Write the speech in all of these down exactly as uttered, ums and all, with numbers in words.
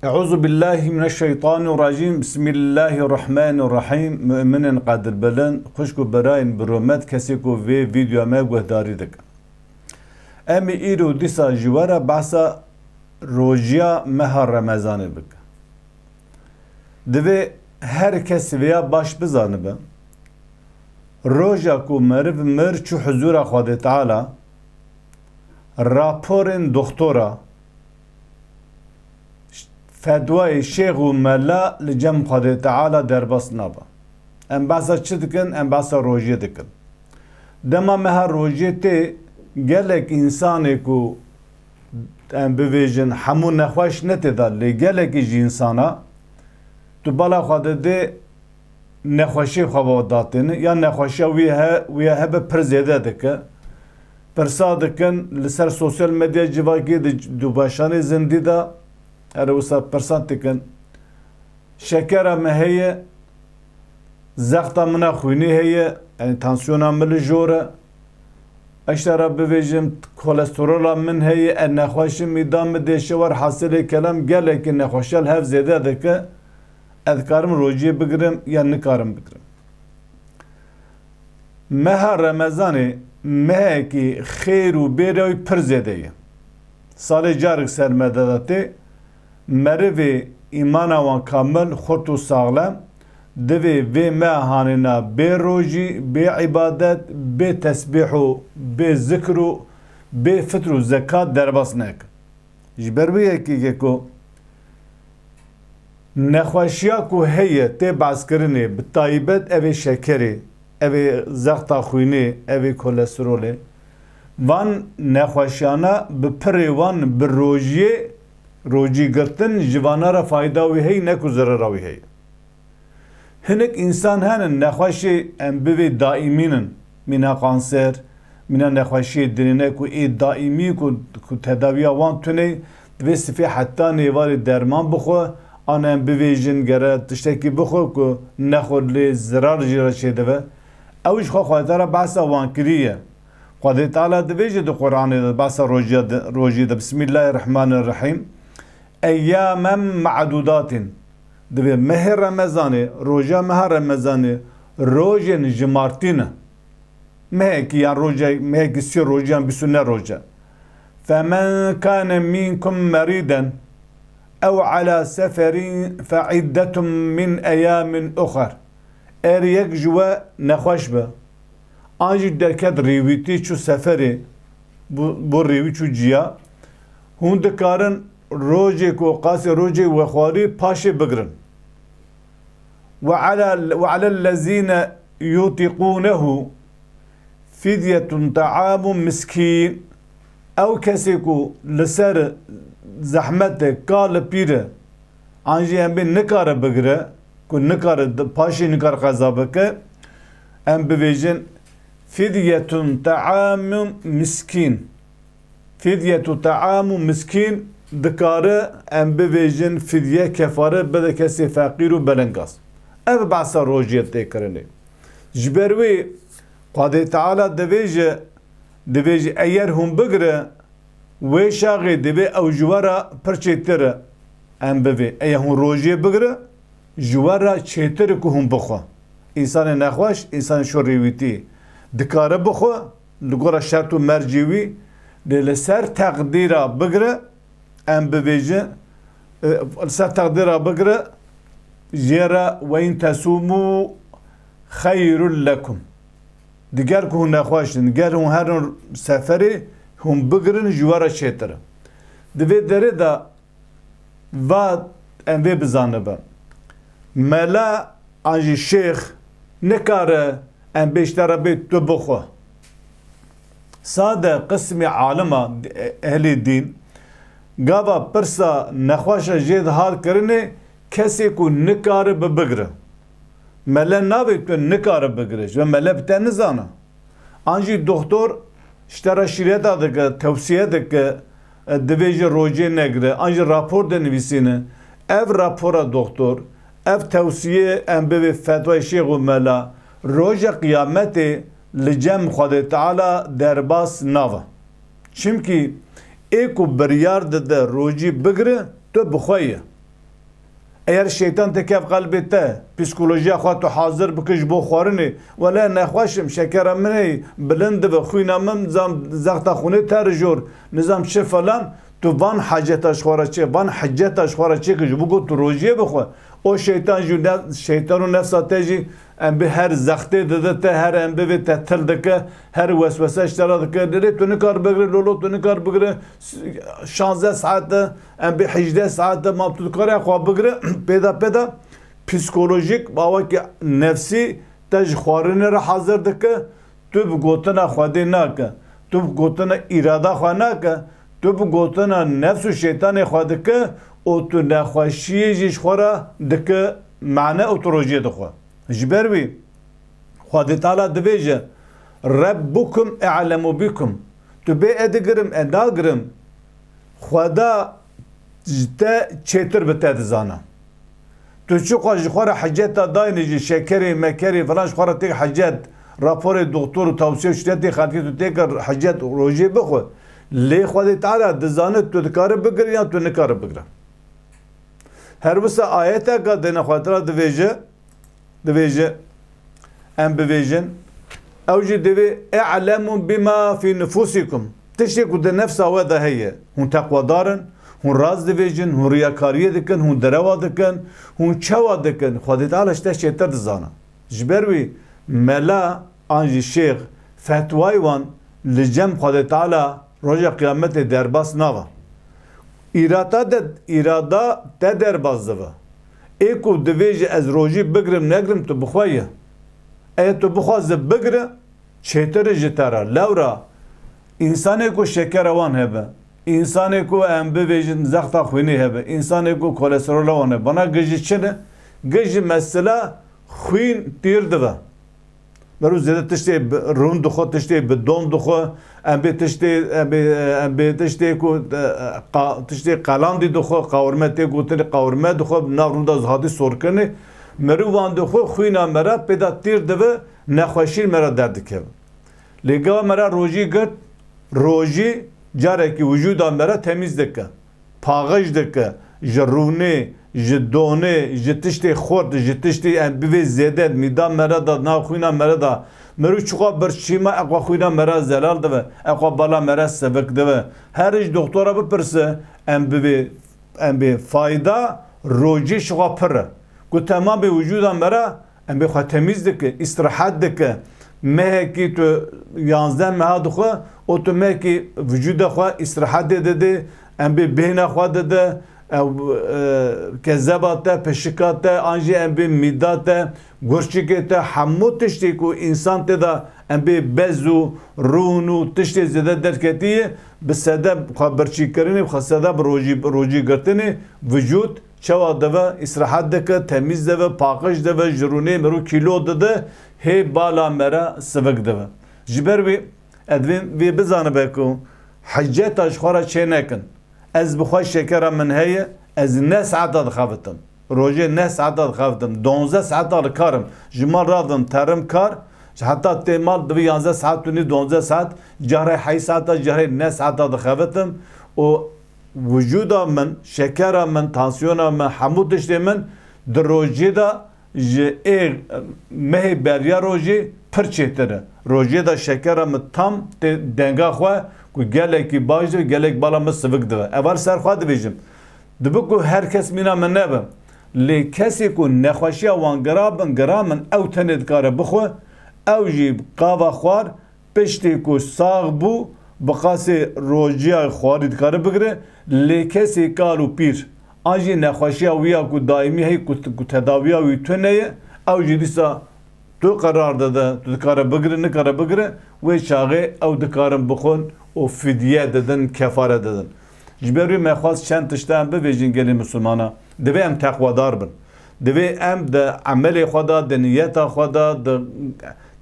Euzu billahi mineşşeytanirracim. Bismillahirrahmanirrahim. Müminên qedirbilind, xwişk û birayên bi rûmet, kesê ku vê vîdyoya me guhdarî dikin. Em ê îro dîsa ji we re behsa rojiya meha Remezanê bikin. Divê her kes vêya baş bizanibe, roja ku meriv mir çû huzûra Xwedê Teala, raporên doxtora, fetwayê şêx û mela li cem Xwedê Teala derbas nabe. Em behsa çi dikin? Em behsa rojiyê dikin. Dema meha rojiyê tê, gelek însanê ku em bivêjin hemû nexweş ne tê de, lê gelekî ji însana tu bala xwe didê nexweşiyê xwe ve datêne, ya nexweşiya wî he, wî hebe pir zêde dike. Pirsa dikin li ser sosyal medya civakî di, di weşanê zindî de, here wisa pirsan dikin. Şekera me heye, zexta min a xwînê heye, yanî tansiyona min li jor e. Eştera bivêjim, kolesterola min heye, ez nexweş im, îda min dêşe, werhasilê kelam gelekî nexweşiya li hev zêde dike. Ez dikarim rojiyê bigirim ya nikarim bigirim? Meha Remezanê mehekî xêr û bêra wî pir zêde ye. Salê carek ser me de tê, merivê îmana wan kamil, xurt û saxlem, divê vê meha hanê na bê rojî, bê îbadet, bê tesbîh û bê zikr û bê fitr û zekat derbas nekin. Ji ber wê yekê ku nexweşiya ku heye tê behskirinê, bi taybet ev ê şekerê, ev ê zexta xwînê, ev ê kolesterolê, van nexweşiyana bi pirê wan, bi rojiyê, rojî girtin ji vana re fayda wî heye, ne ku zerera wî heye. Hinek însan hene nexweşê em bivê daîmîn in, mîna kanser, mîna nexweşiyê dinê ne ku ê daîmî ku, ku tedawiya wan tune, divê sifê heta nêvarê derman bixwe, an em bivêjin gere tiştekî bixwe ku nexwe lê zirar jî re çêdibe. Ew ji xwe Xwedê Teala behsa wan kiriye. Xwedê Teala divêje di Quranê de behsa rojiya de, rojî de, Bismillahirrahmanirrahim. Eyyamen ma'dudatin. Divê mehê Remezanê, roja meha Remezanê, rojên jimartî ne. Mehekî yan roje, mehekî sê roj yan bîst û neh roj e. Femen kane minkum meriden ew ala seferin fe iddetum min eyamin uxer. Er yek ji we nexweş be, an jî derket rêwîtî çû seferê, bo, bo rêwî çû ciya, hûn dikarin rojê ku qasê rojê wexwarî paşê bigirin. Ve ala, ve alellezîne yutîqûnehu fidyetun te'amu miskîn. Ew kesê ku li ser zehmet e, kal e, pîr e, an jî em bê nikare bigire, ku nikare di, paşê nikare qeza bike, em bivêjin fidyetun te'amu miskîn. Fidyetu te'amu miskîn dikare em bivêjin fidye kefare bide kesê feqîr û belengaz. Ev behsa rojiyê tê kirinê. Ji ber wê Xwedê Teala divêje, divêje eger hûn bigire, wê şaxê divê ew ji we re pir çêtir e em bivê. Eya hûn rojiyê bigire, ji we re çêtir e ku hûn bixwe. Însanê nexweş, însanê şorê wîtî dikare bixwe, li gora şert û mercê wî, lê li ser teqdîra bigire, em bivêjin, e, li ser teqdîra bigire, jê re "Ve in tesûmû xeyrun lekum." Diger ku hûn nexweş in, ger hûn herin seferê, hûn bigirin, ji we re çêtir e. Di vê derê de va em vê bizanibe. Mela an jî şêx nikare em bê ji te re bê tu bixwe. Sade qismê alima, ehlê dîn, gava pirsa nexweşa jê dihal kirinê, kesê ku nikare bi bigire. Mele navê tu nikare bigire, ji mele bi te nizana. An jî doxtor ji te re şîreta dike, tewsiye dike, e, divê ji rojê negire, an jî rapor dinivîsîne. Ev rapora doxtor, ev tewsiye em bivê fetwayê şêx û mela, roja qiyametê li cem Xwedê Teala derbas nabe. Çimkî ê ku biryar dide rojî bigire, tu bi xwe ye. Eger şeytan tê kev qelbê te, psîkolojiya xwe tu hazir bike ji bo xwarinê, wele nexweş im, şekera min ê bilind dibe, xwîna min zam-, zexta xwînê terijor, nizam çi falan, tu van heceta ji xwe re çê, van hiceta ji xwe re çêkir, ji bo ku tu rojiyê bixwe. O şeytan jî ne-, şeytan û nefsa te jî em bê her zextê dide te, her em bivê te til dike, her weswese ji te re dike. Lê tu nikar bigire, lolo tu nikar bigire, s-, şanzdeh saet e, em bê hejdeh saet e, ma tu dikare xwe bigire, pêda pêda psîkolojîk, bi awakî nefsî te ji xwarinê re hazir dike, tu bi gotina Xwedê nake, tu bi gotina îrada xwe nake, tu bi gotina nefs û şeytanê xwe dike û tu nexweşiyê jî ji xwe re dike mane û tu rojiyê dixwe. Ji ber wî Xwedê Teala dibêje, "Rebbukum e'lemu bikum." Tu bê e digirim, e nagirim. Xweda ji te çêtir bi te dizana. Tu çiqas ji xwe re hiceta dayne jî, şekerê, mekerê filan ji xwe re têk hicet, raporê doktor û tewsiye şidetê xelkê tu têkir hicet rojê bixwe. Lê Xwedê Teala dizane tu dikare bigire yan tu nikare bigire. Her wisa ayeteka dêne Xwedê Teala dibêje, dibêje, em bivêjin, ew jî divê "E'lemu bima fî nufusikum." Tiştê ku di nefsa we de heye. Hûn teqwedar in, hûn rast dibêjin, hûn riyakariyê dikin, hûn derewa dikin, hûn çawa dikin, Xwedê Teala ji te çêtir dizana. Ji ber wî mela an jî şêx fetwayê wan li cem Xwedê Teala roja qiyametê derbas nava. Îrata de, îrada te derbas dibe. Ê ku divê ji ez rojî bigrim negrim tu bi xwe ye. Eya tu bixwaze bigire, çêtir e ji te re. Lewra însanê ku şekera wan hebe, însanê ku em bivêjin zexta xwînê hebe, însanê ku kolesterola wan hebe. Bana gijî çi ne? Gijî mesela xwîn tîr dibe. Meriv zêde tiştê bi rûn dixwe, tiştê bi don dixwe, em bê tiştê, em bê, em bê tiştê ku, e, qa-, tiştê qelandî dixwe, qawirme tê gotinê qawirme dixwe, bi nav rûn de hatî sorkirinê. Meriv wan dixwe, xwîna me re pê de tîr dibe, nexweşî me re derdikeve. Lê gava me re rojî girt, rojî carekî wicûda me re temîz dike. Paqij dike, ji rûnê, ji donê, ji tiştê xurt, ji tiştê em bivê zêde, mîda me re da, nav xwîna me re da. Meriv çiqa birçî ma, eqwa xwîna me re zelal dibe, eqwa bala me re sivik dibe. Her ji doktora bipirse, em bivê, em bê fayda rojê çiqa pir e. Ku temamê wicûda me re Em bê xwe temîz dike, îstirahet dike. Mehekî tu yanzdeh meha dixwe û tu mehekî vücuda xwe îstirahetê dide, em bê bêhna xwe dide, ew, e, kezeba te, pişika te, an jî em bê mîda te, gurçikê te, hemû tiştê ku însan tê de em bê bez û rûn û tiştê zêde derketiye, bi sedeb xwe birçîkirinê, bi sedeb rojî, rojî girtinê, vücud Çawa dibe, îstirahet dike, temîz dibe, paqij dibe, ji rûnê meriv kîlo dide, hê bala me re sivik dibe. Ji ber wî, ez divê vê bizanibe ku hiceta ji xwe re çê nekin. Ez bi xwe şekera min heye, ez neh saeta dixebitim. Rojê neh saeta dixebitim. Donzdeh saeta li kar im. Ji mal radim, terim kar. Ji heta tê mal divê yanzdeh saet û nîv, donzdeh saet. Carê heyş saeta, carê neh saeta dixebitim. Û Wicûda min, şekera min, tansiyona min, hemû tiştê min di rojê de ji ê mehê beriya rojê pir çêtir e. Rojê de şekera min tam tê denga xwe ku gelekî baş dibe, gelek bala min sivik dibe. Eva li ser xwe dibêjim. Dibe ku her kes mîna min nebe. Lê kesê ku nexweşiya wan gira bin, gira min, ew tenê dikare bixwe, ew jî qava xwar, Piştî ku sax bû, bi qasê rojiya xwarî dikare bigire, lê kesê kal û pîr, an jî nexweşiya wî ya ku daîmî heye ku, ku tedawiya wî tune ye, ew jî dîsa tu qerar dide, tu dikare bigire, nikare bigire, wê çaxê ew dikarin bixwin û fidye didin, kefare didin. Ji ber wî me xwest çend tişta em bivêjin gelê misilmana. Divê em teqwedar bin. Divê em di emelê xwe de, di niyeta xwe de, di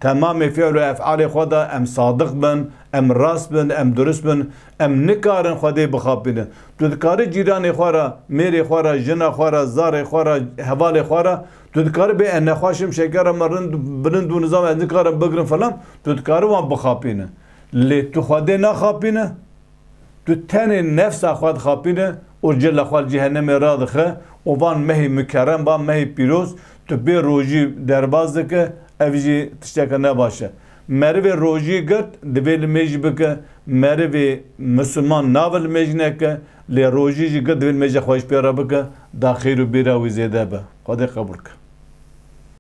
temamê fiil û efalê xwe de em sadiq bin, em rast bin, em durist bin. Em nikarin Xwedê bixapînin. Tu dikarî cîranê xwe re, mêrê xwe re, jina xwe re, zarê xwe re, hevalê xwe re, tu dikarî bê ez nexweş im, şekera me rind, bilind bû, nizam ez nikarim bigirim falan, tu dikarî wan bixapîne. Lê tu Xwedê naxapîne. Tu tenê nefsa xwe dixapîne û cila xwe li cehennemê radixe û van mehê mukerrem, van mehê pîroz, tu bê rojî derbas dike, ev jî tişteke nebaş e. Merivê rojî girt, divê limêj bike, merivê misilman nave limêj neke, lê rojî jî girt, divê limêja xwe ji pê re bike, da xêr û bîra wî zêde be. Xwedê qebûl ke.